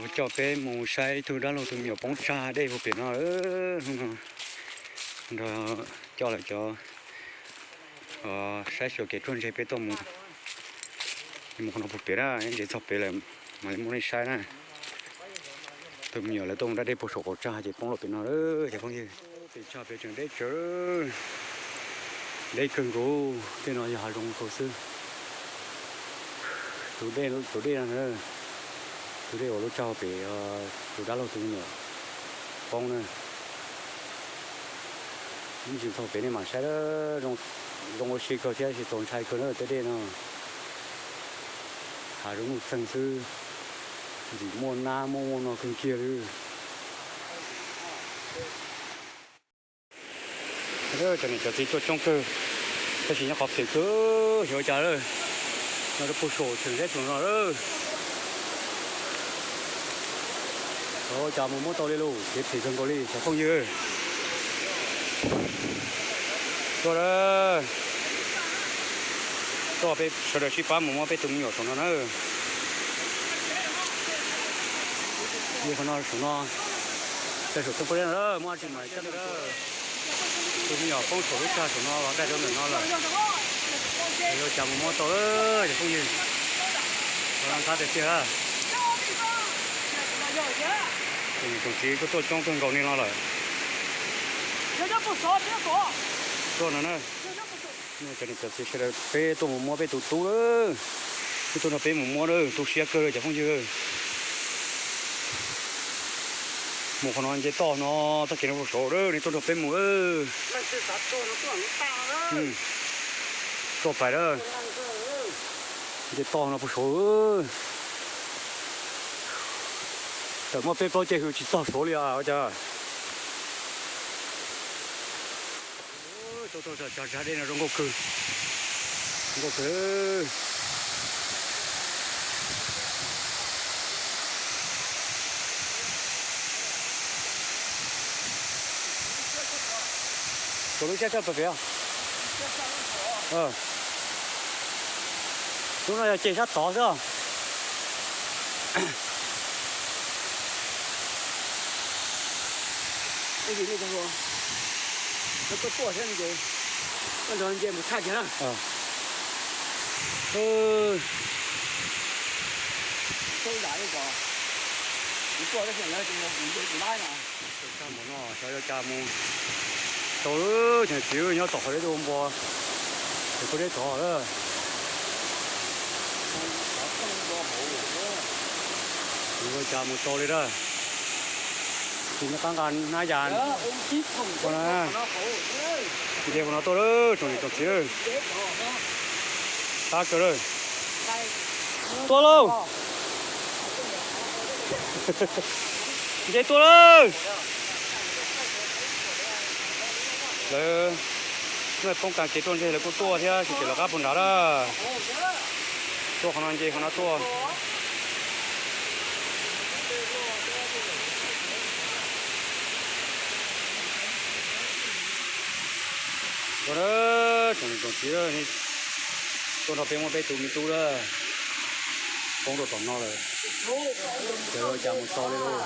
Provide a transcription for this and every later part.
Coj peb mus saib ib tug dab laug tus me nyuam poob tsag dej puag pem no. Hnub no nrog coj lawv cov saib xyuas kev tsuag ntse peb tuaj mus. Mus qhov no puag pem na, ntses txog pem lawm mam li muab nej saib na. Tus me nyuam lawv tuaj mus da dej puag saum qaum tsag ces poob los pem no lawm cov phooj ywg. Pem tsag pem tseem deb tsawv, deb kawg nkaus, tej no yog hav zoov nkaus xwb. Tus dej, tus dej no, tus dej uas lub tsaug pem tus dab laug tus me nyuam poob na. Ib ntsis txog pem nej mam saib, zoo ua si kawg thiab tsis txaus ntshai kawg na tej dej no. Hav zoov nuj txeeg xwb, ntxim muaj nab muaj muaj no kawg kiag li. Cov niam cov txiv tuaj coob kawg, tab sis nyob qhov phem kawg xyov ua cas lawm. No rau puag saum tseem deb saum no lawm. Xyov ua cas mus muab tau li lauj, kev phem kawg nkaus li cov phooj ywg. Tuaj, tuaj peb sawv daws sib pab mus muab peb tus me nyuam saum no na. Yog qhov no saum no, tej saum toj peb no muab tsis mas coj li. Tus me nyuam poob saum lub tsag saum no los dai rau ntawm no lawm. Yuav cas mus muab tau, cov phooj ywg, los nthab tiag tiag. Tus txiv tuaj tuaj coob kawg nkaus li no lawm. Tuaj no na. Cov niam cov txiv sawv daws peb tuaj mus muab peb tus tub lawm. Peb tuaj nrog peb mus muab lawm, tu siab kawg cov phooj ywg. Mus qhov no nce toj no, txoj kev no saud lawm, nej tuaj nrog peb mus. Tuaj pais lawm, nce toj no puag saud. Tawm muaj peb plaub caug hws tsis txog saud li os ua cas. Tuaj tuaj txog tsag dej no zoo nkauj kawg, zoo nkauj kawg. Tuaj lub siab tshaj plaws pem. Lub no yog ces sab tod xwb. Tuaj tuaj thiab, koj nrog nce mus tshaj kiag na. Tuaj mus no xyov yuav cas mus tau, cov txiv nyob tom qhov deb tuaj ua npua, ces kuj deb tod lawm. Yuav cas mus tau li lawm. Tus nyob qab nqa hnab yas ua na. Nce qhov no tuaj lawm tsoom niam tsoom txiv. Qab kawg lawm. Tuaj lauj. Nce tuaj lawm. Lawv, nej poob kas kev tuaj ntseg lawv kuj tuaj thiab, tsis ces lawv qab puag nrad lawm. Tuaj qhov no nce qhov no tuaj. Tuaj, tsoom niam tsoom txiv, tuaj nrog peb muab peb tus me tub lawm, poob rau tom no lawm, ces ua cas mus tau li lauj.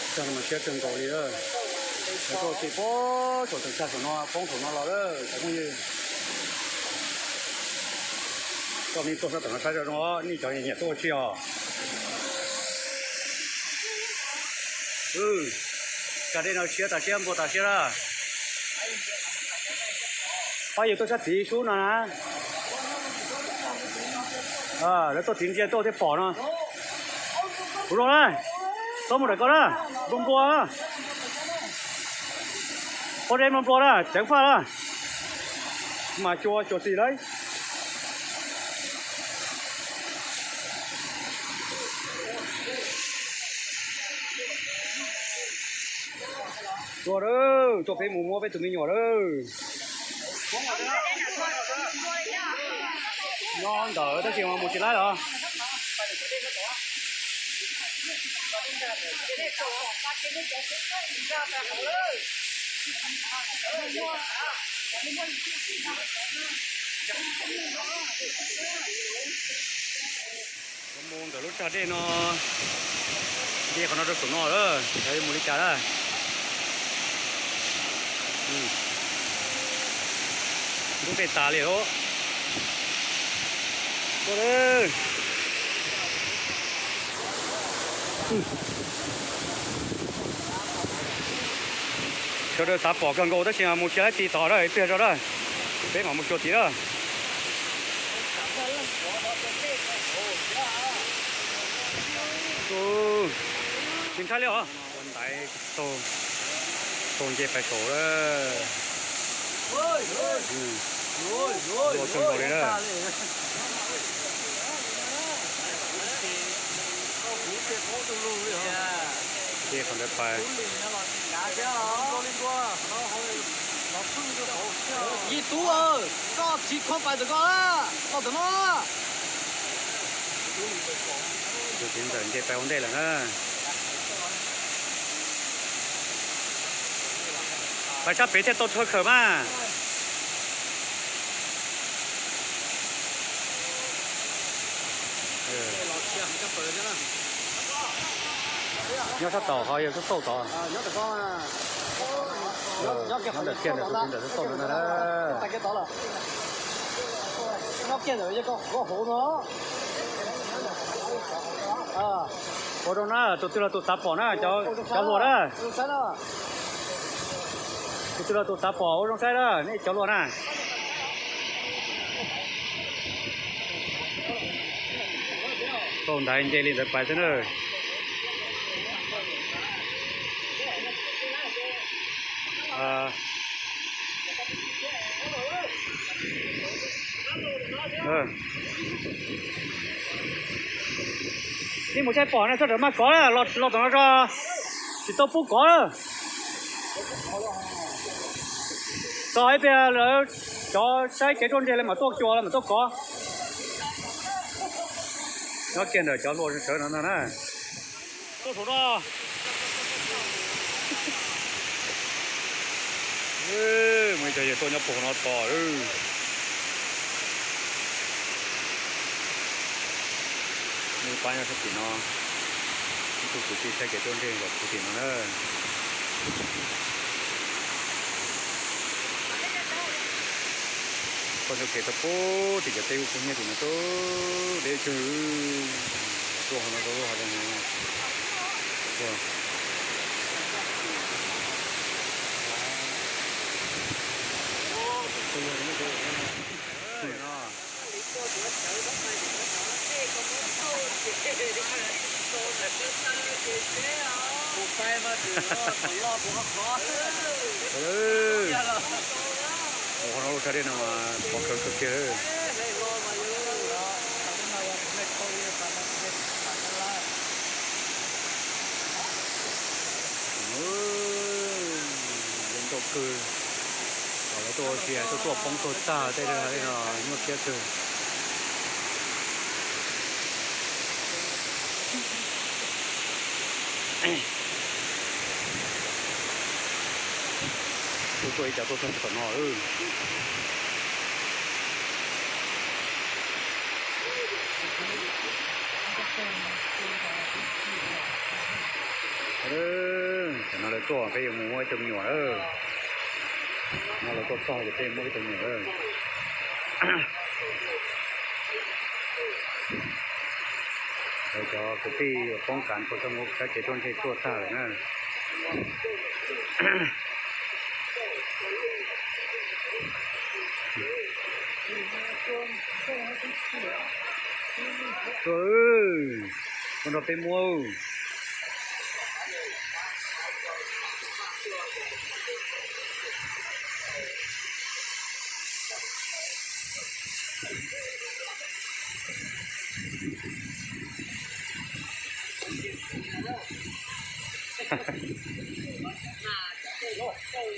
Txog no mas siab kawg nkaus li lawm. Lawv tuaj ua ke puag saum tseem tshaj saum no, poob saum no los lawm cov phooj ywg. Koj nej tuaj sab tom no saib zoo zoo, nej cov nyiam tuaj ua tsi os? Tsag dej no siab tas siab npua tas siab na. Pab yus tuaj sab tid sub no na. Lawv tuaj tid ntsia tuaj thiaj pom no. Kuv zoo na, txhob mus daim ko na, npua npua. Pob zeb npua npua na, ceev faj na. Mas cua cua txi lawm. Tuaj, tuaj peb mus muab peb tus me nyuam lawm. Nyob ntawd tab sis mas mus tsis laib los. Mus ntawm lub tsag dej no, dej qhov no rau saum no lawm, mus li cas lawm. Ntub dej tas li os. Sawv daws xav pom kawg nkaus tab sis mus tsis laib ti tod lawm, ib pliag tso lawm, peb mam mus xyuas tid lawm. Tsis ntshai li os. Ua ntaiv taug nce pais saud lawm. Ua kawg nkaus li lawm. Nce qhov ntawd pais. Yij Tub, koj tsis khoom pais ntawm koj, los ntawm no. Tus txiv ntxawm nce pais ua ntej lawm na. Pais sab pem thiaj tau chaw khawm mas. Nyob sab tom ho yog txhob txauj tod. Nyob ntawm kiag ntawm tus txiv ntxawm txhob txauj ntawd na. Ua zoo na, tus twg los tus xav pom na, cov hluas na. Tus twg los tus xav pom ua zoo saib na, nej cov hluas na. Tau ntaiv nce li ntawd pais xwb na. Nej mus saib pom na, txhob rawm maj kov, los tom no tso, tsis tau pub kov. Txog ib pliag lawv cov saib kev ruaj ntseg lawv mam tuaj xyuas lawv mam tuaj kov. Nyob kiag ntawm cov hluas sawv no ntag na. Tuaj saum no. Muaj ib co yawg tuaj nyob puag no tos. Muaj ib pab nyob sab tim no, ib tug kwv tij saib kev ruaj ntseg zom puag tim no na. Koj nrog kev tau puag tim cov teb ub puag nyiaj tim no tub deb tsawg. Tuaj qhov no rau lub hav zoov no. Ua qhov no lub tsag dej no mas pov khawv kawg kiag. Zoo nkauj kawg. Tom lawv tuaj ua si tuaj tuaj poob kawg tag tej no nyuaj siab kawg. Kuv tuaj ib co tuaj txog tom no. Tam no lawv tuaj peb yuav mus muab ib tug me nyuam lawm. No lawv tuaj txog ces peb muab ib tug me nyuam lawm. Lawv cov kwv tij uas poob kas tau txoj mus saib kev ruaj ntseg tuaj tag lawm na. Tuaj, tuaj nrog peb muab.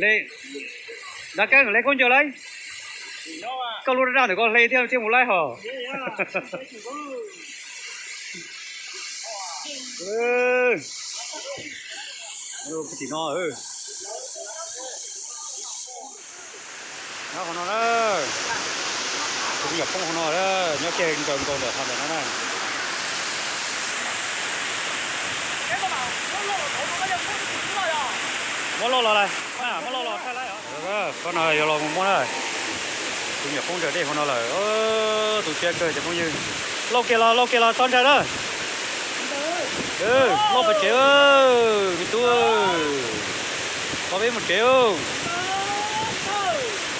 Le, dab keeb le khaub ncaws lauj. Koj lub daj daj ntawm koj hle thiab thiaj mus laib hos. Tim no, nyob qhov no na, tus me nyuam poob qhov no, nyob kiag nkaus nkaus ntawm qhov ntawm no na. Muab loj los lawm, muab loj los thaij lawm. Qhov no yuav los mus muab na. Tus me nyuam poob nram dej qhov no lawm, tu siab kawg cov phooj ywg. Lauj kiag los, lauj kiag los txhob ntshai na. Lauj pais tsev, me tub, los peb mus tsev.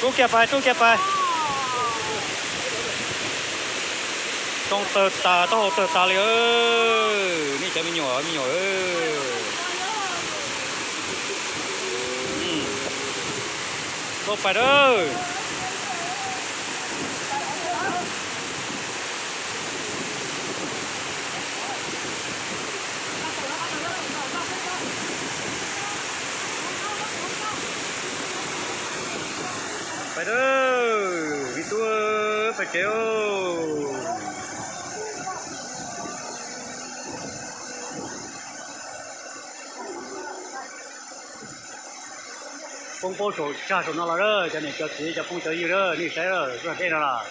Rub kiag pais, rub kiag pais. Tsoo tawg tas, taub hau tawg tas li. Nej cov me nyuam, me nyuam. Lauj pais a. Pais a, me tub, pais tsev. Poob paub saum tsag saum no los, cov niam cov txiv cov phooj cov ywg, nej saib, dej no los.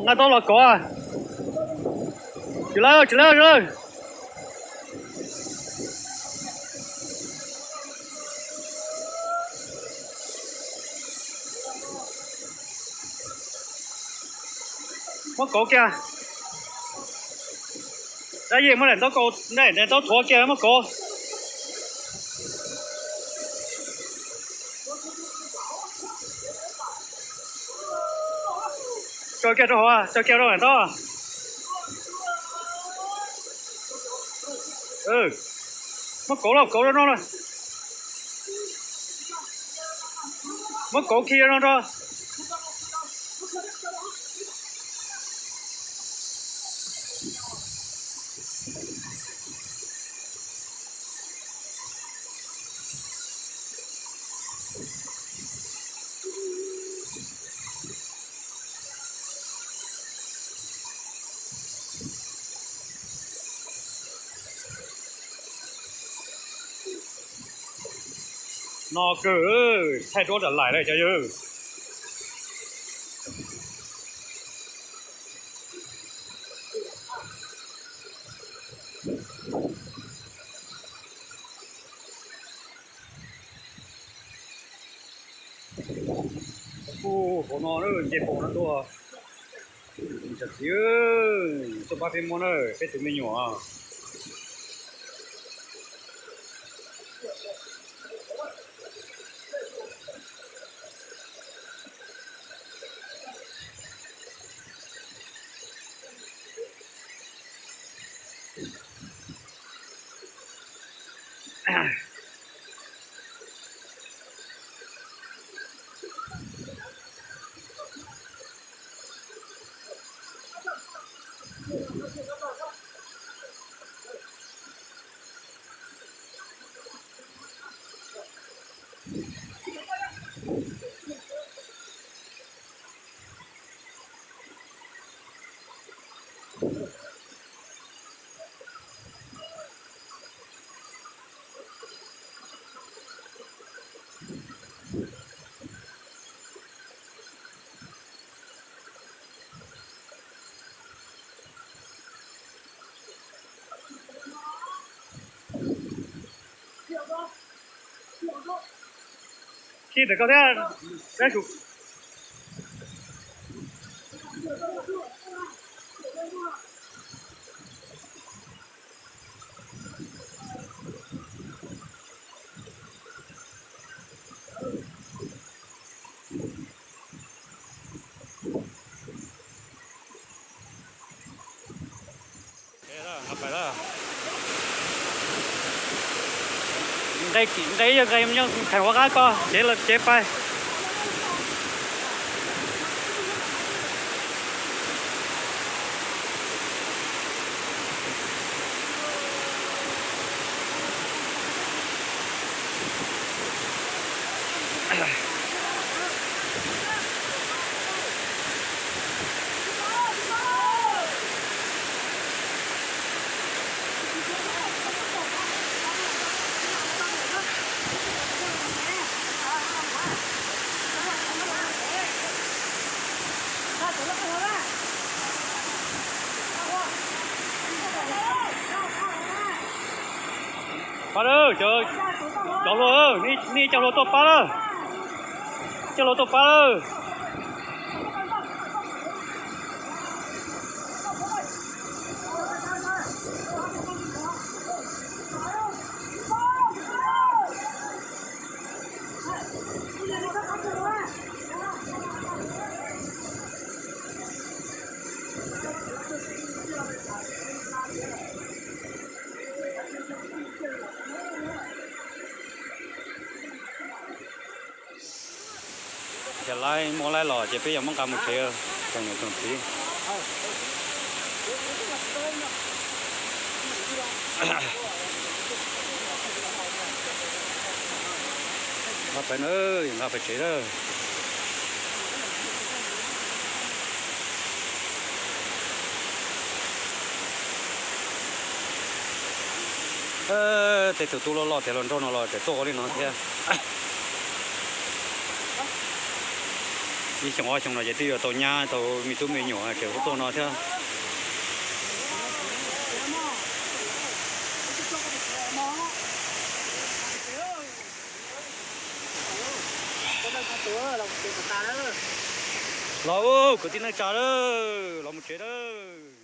Nqa ntaub los kov. Tsis lawv, tsis lawv, tsis lawv. Muab kauv kiag. Dab yeej muab daim ntaub kauv, daim ntaub thuav kiag muab kauv. Tso kiag rau hauv, tso kiag rau daim ntaub. Muab kauv los kauv rau no na. Muab kauv khi rau no rau. No kawg, thaij duab tam laim lawm cov yawg. Ub, hauv no nce hauv no tuaj. Cov txiv, tuaj pab peb muab na, peb tus me nyuam. Khi ntawm koj thiab. Nqe ib yog nqe nyob theem ua qab koj cev los cev pais. Pab lawm, cov hluas, nej cov hluas tuaj pab lawm, cov hluas tuaj pab lawm. Ces laib muab laib los ces peb yuav muab nqa mus tsev, tsoom niam tsoom txiv. Nqa pem na, nqa pem tsev lawm. Tej tus tub loj loj tiav hluas nraug no los tseem tuaj ua li no thiab. Ib xyoos ob xyoos no ces twb yuav tau nyab tau me tub me nyuam tseem tuaj no thiab. Los, kwv tij neej tsa lawm, los mus tsev lawm.